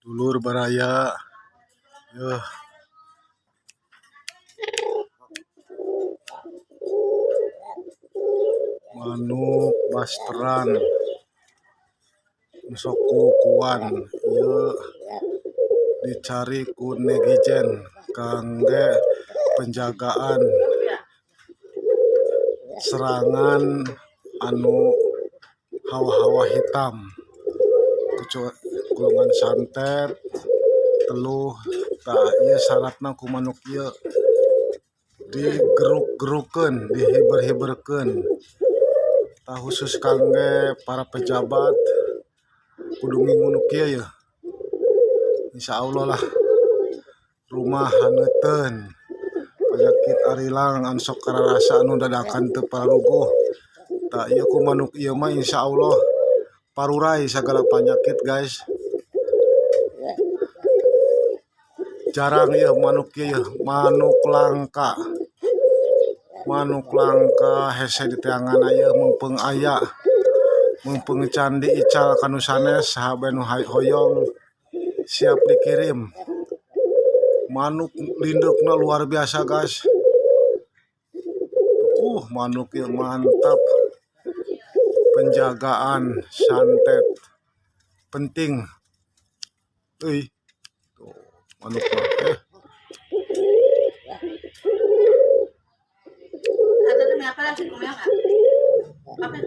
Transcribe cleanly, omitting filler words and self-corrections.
Dulur baraya yeuh manuk basteran nu sok kukuan ieu dicari ku netizen kangge penjagaan serangan anu hawa-hawa hitam golongan santet teluh tah ieu syaratna ku manuk ieu digeruk-gerukeun dihiber-hiberkeun tah khusus kangge para pejabat kudu ngingu nu kieu yeuh insyaallah lah rumah haneuteun penyakit arilang anu sok kararasa anu dadakan teu pararuguh tah ieu ku manuk ieu mah insyaallah parurai sagala penyakit guys. Jarang ya manuk ieu, manuk langka. Manuk langka hese di teangan ieu mumpung aya. Mumpung can diical kanu sanes saha bae nu hoyong siap dikirim. Manuk lindeukna luar biasa guys. Manuk ieu mantap. Penjagaan santet penting. Euy. Tuh, manuk mah. Ada tuh apa lagi? Apa?